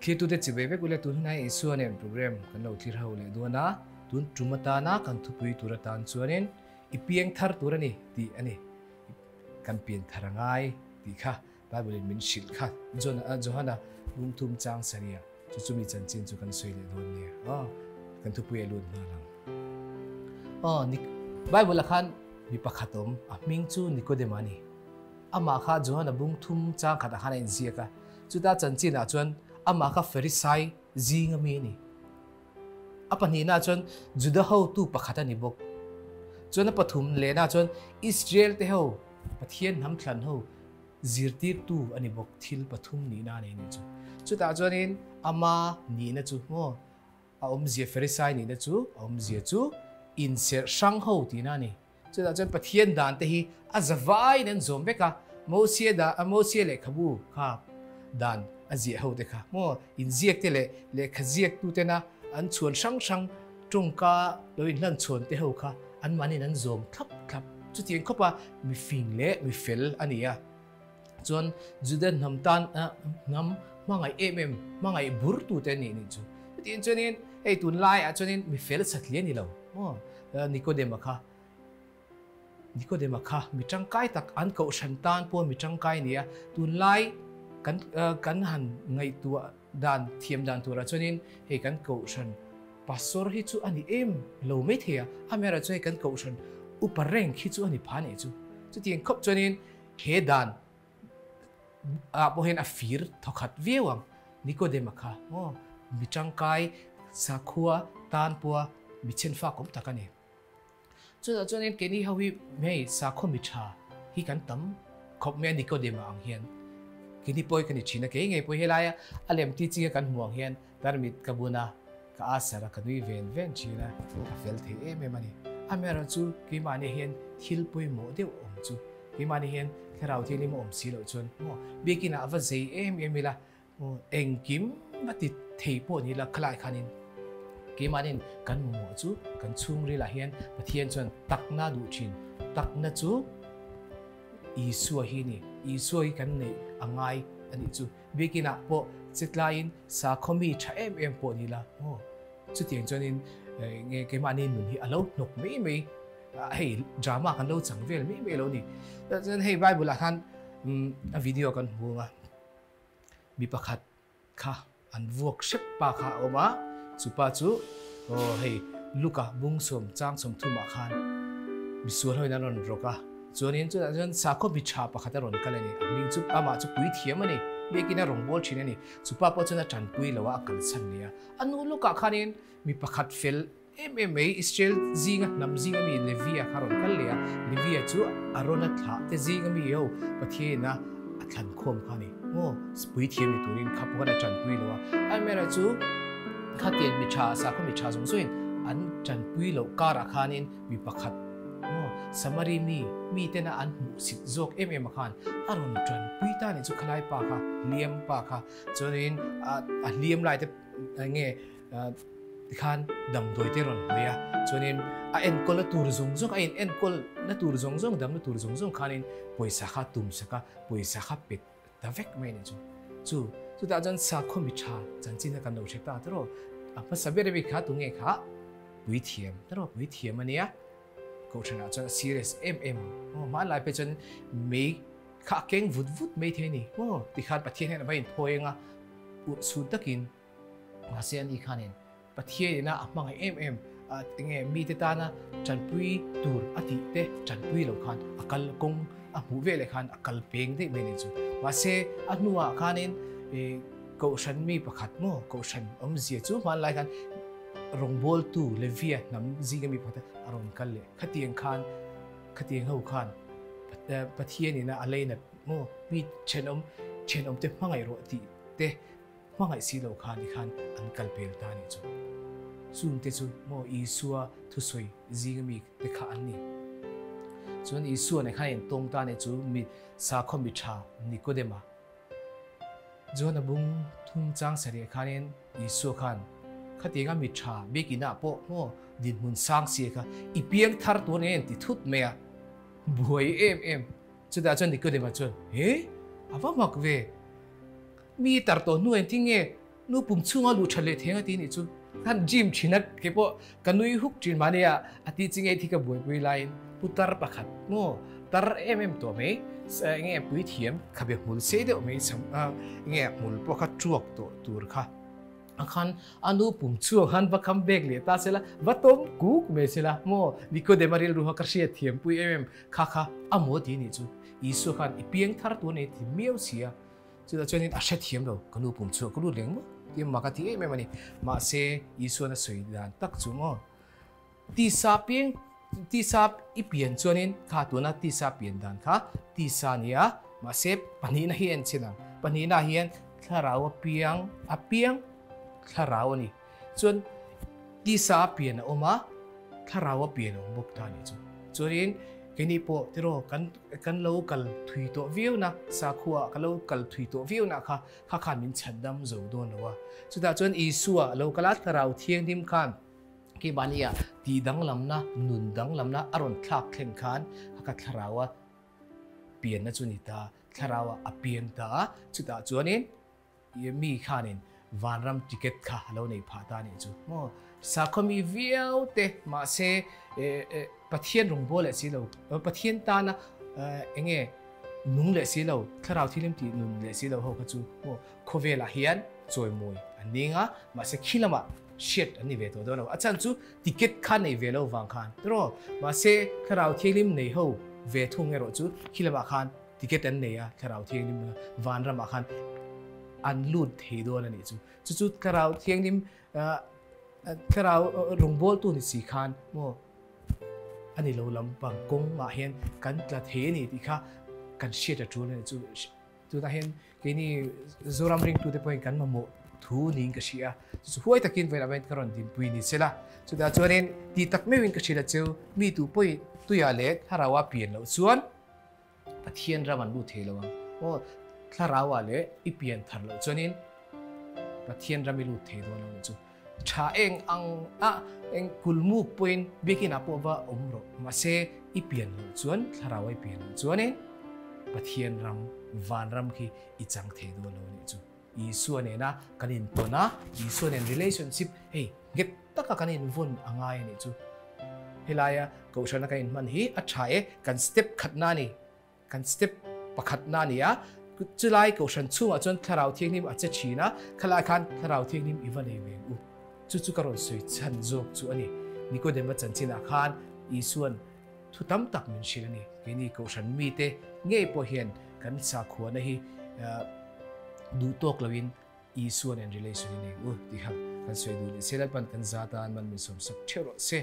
Thlirtute chibai vek ule tun hunah Isua nen program kan lo thlir ho leh dawn a, tun tum atana kan thupui tur atan chuanin i piang thar tur a ni tih a ni. Kan pian thar a ngai tih kha Bible in min hrilh kha John Johana lungthum chang saria chu chumi chanchin chu kan sawi leh dawn nia. Aw kan thupui a lut nghal ang. Aw Bible ah khan mi pakhat awm a hming chu Nikodema a ni. Amah kha Johana bung thum chang khatah khan a inziak a. Chuta chanchinah chuan amah kha Farisai zinga mi a ni. A pahnihna chuan Juda hotu pakhat a ni bawk. Chuan a pathum lehna chuan Israel te ho Pathian hnam thlan ho zirtirtu a ni bawk. Thil pathum nihna a nei ni chu. Chutah chuanin ama nihna chu maw a awmzia Farisai nihna chu a awmzia chu inserh hrang ho tihna a ni. Chutah chuan Pathian dan te hi a zavaiin an zawm vek a, Mosia dan, Mosia lehkhabu kha dan a ziah ho te kha maw inziak te leh lehkha ziaktu tena an chhuan hrang hrang tawngka lo inhlan chhuan te ho kha anmahniin an zawm thlap thlap. Chutiang khawpa mi fing leh mi fel a ni a. Chuan Juda hnam tan hnam hmangaih em em hmangaih bur tu te a nih nih chu. Chutiang chuanin hei tunlaiah chuanin mi fel satliah a ni lo maw. Nikodema kha Nikodema kha mi tangkai tak an kohhran tan pawh mi tangkai a ni a, tunlai kan kan han ngaihtuah dan thiam dan turah chuanin hei kan kohhran pastor hi chu a ni em lo mai thei a, amaherawh chu hei kan kohhran upa rank hi chu a ni pha nih chu. Chutiang khawp chuanin he dan ah pawh hian a fir thawkhat viau ang. Nikodema kha maw mi tangkai sakhua tan pawha mi chhenfak awm tak a ni. Chutah chuanin keini ho hi hei sakhaw mi tha hi kan tam khawp mai a Nikodema ang hian. Keini pawh hi ka ni thin a, kei ngei pawh helaia a lem ti chinga kan hmuh ang hian tarmit ka bun a, ka asar a, ka nui ven ven thin a, ka fel thei em em a ni. Amaherawhchu keimahni hian thil pawimawh deuh awm chu Keimahni hian thlarau thianghlim a awm si loh chuan maw biakin ah a va zei em em ila maw engkim va ti thei pawh ni ila khalai khanin keimahniin kan mamawh chu kan chhungril ah hian Pathian chuan takna duh thin takna chu Isua hi a ni Isua hi kan neih a ngai a nih chu biakin ah pawh chetlaiin sakhaw mi tha em em pawh ni ila maw chutiang chuanin nge keimahni nun hi a lo hnawk mai mai Hei drama kan lo chang vel mai mai lo ni. Chuan hei Bible ah khan a video kan hmu anga mi pakhat kha an vuak hrep pa kha a awm a, chu pa chu aw hei Luka bung sawm chang sawm thum ah khan misual hoin an rawn rawk a, chuanin chutah chuan sakhaw mi tha pakhat a rawn kal a ni, a hming chu amah chu puithiam a ni, biakin a rawngbâwl thin a ni, chu pa pawh chuan a tanpui lo a, a kalsan leh a, a nu Luka khanin mi pakhat fel Em em mai, Israel zinga hnam zinga mi Levia kha rawn kal leh a, Levia chu Arona thlah te zinga mi ho Pathianina a thlan khawm kha a ni. Maw, puithiam ni turin kha pawh khan a tanpui lo a, amaherawh chu khatiang mi tha, sakhaw mi tha zawng zawngin an tanpui loh karah khanin mi pakhat, maw, Samari mi, mi tena an hmuhsit zawk em em a khan a rawn tanpui ta a nih chu khalai pa kha, hliam pa kha, chuanin a hliam lai te nge, Tikhan damdawi te rawn hawi a, chuanin a enkawl na tur zawng zawng, a in enkawl na tur zawng zawng, damna tur zawng zawng khanin pawisa kha tum sak a, pawisa kha pet ta vek mai a nih chu. Chu, chutah chuan sakhaw mi tha chanchin a kan lo hre ta tawrh, a hmasa ber ami kha tunge kha puithiam tawrh, puithiam a nia, kohhranah chuan a serious em em ang. Aw, hmanlai phei chuan mei kha a keng vut vut mai thei a ni. Aw, tikhan Pathian hian a va inphawi ang a, urhsun takin. Mahse ani khanin Pathian ina a hmangaih em em a enge mite tana tanpui tur a tih te tanpui lo khan a kal kawng a hmuh ve leh khan a kal peng daih mai nen chu. Mahse a hnuah khanin Kohhran mi pakhat maw Kohhran awmzia chu hmanlai khan rawngbawltu Levia hnam zinga mi pakhat a rawn kal leh khatiang khan khatiang ho khan Pathian ina a leinat maw mi thenawm thenawmte hmangaih rawh tih te Hmangaih si lo khan i khan an kal pel ta nih chu. Chung te chu maw Isua thusawi zinga mi te kha an ni. Chuan Isua nen khan in tawng ta nih chu mi sakhaw mi tha Nikodema. John a bung thum chang sarih khanin Isua khan khatianga mi tha biakinah pawh maw dinhmun sang si kha i piang thar tur nen ti thut mai a. Buai em em. Chutah chuan Nikodema chuan, He? A va mak ve. Mi tar tawh hnu engtin nge? Nu pum chhunga luh that leh theng a ti nih chu. Khan gym thin a ke pawh ka nui huk thin mahni a a ti chi ngei thi ka buaipui laiin putar pakhat maw tar em em tawh mai enge pui thiam khabe hmul sei deuh mai cham a enge hmul pawh kha tuak tawh tur kha a khan a nu pum chhuak khan va kham bek leh ta sela va tawm kuk mai sela maw Nikodema rilru kha ka hriat thiam pui em em kha kha a maw ti nih chu Isua khan i piang thar tur a nei ti miau si a. Chutah chuanin a hrethiam lo, ka nu pum chhuah ka lut reng maw tih mak a ti em em a ni. Mahse, Isuan a sawi dan tak chu maw, Tisa piang, tisa i pian chuanin kha tuna tisa pian dan kha tisa a ni a, mahse pahnihna hi a enchhin ang. Pahnihna hian thlarau a piang, a piang thlarau a ni. Chuan tisa a pian a awm a, thlarau a pian a awm bawk ta a nih chu. Chuanin keini pawh tiraw kan kan lo kal thui tawh viau na, sakhua ka lo kal thui tawh viau na kha kha khan min chhan dam zo dawn lo a. Chutah chuan Isua a lo kal a, thlarau thianghlim khan keimahnia tih danglamna, nun danglamna a rawn thlak thleng khan a ka thlarau a pianna chu ni ta, thlarau a pian ta a, chutah chuanin Mi khanin vanram ticket kha a lo nei phah ta anih chu maw? Sakhaw mi viau te mahse Pathian rawngbâwl leh si lo, Pathian tana eng nge nung leh si lo, thlarau thilim tih nun leh si lo ho kha chu maw khawvelah hian chawimawi an ning a, mahse khi lamah hriat an ni ve tawh dawn lo. A chhan chu ticket kha nei ve lo vang khan tiraw? Mahse thlarau thilim nei ho ve thung erawh chu khi lamah khan Ticket an nei a, Thlarau Thianghlim vanramah khan an lut thei dawn a nih chu. Chu chu Thlarau Thianghlim Thlarau rawngbawltu ni si khan maw a ni lo lampang kawngah hian kan tla thei a ni tih kha kan hriat a tul a ni chu. Tunah hian keini Zoram ringtute pawhin kan mamawh thu niin ka hria a, chu chu huai takin vawiin ah ka rawn dinpui ni sela. Chutah chuanin tih tak meuhin ka hrilh a cheu, mi tu pawhin tuiah leh Thlarauah pian loh chuan Pathian ram an lut thei lo ang. Aw, thlarau ah leh i pian thar loh chuanin Pathian ram i lut thei dawn lo nih chu. Tha eng ang a, eng kulmuk pawhin biakin ah pawh va awm rawh. Mahse, i pian loh chuan, thlarau ah i pian loh chuanin Pathian ram, vanram khi i chang thei dawn lo nih chu. Isua nena kan intawn a, Isua nen relationship hei nghet taka kan invawn a ngai a nih chu. Helaia kohhrana kan inhman hi a tha e, kan step khatna a ni, kan step pakhatna a ni a, chulai kohhran chhungah chuan Thlarau Thianghlim a che thin a, khalai khan Thlarau Thianghlim i va nei ve ang u. Chu chu ka rawn sawi chhan zawk chu a ni. Nikodema chanchinah khan Isua'n thu tam tak min hrilh a ni. Keini kohhran mite ngei pawh hian kan sakhuana hi duh tawk loin Isua nen relation i nei u tih kha kan sawi duh leh se. Lalpan kan zat a, an man min sawmsak theuh rawh se.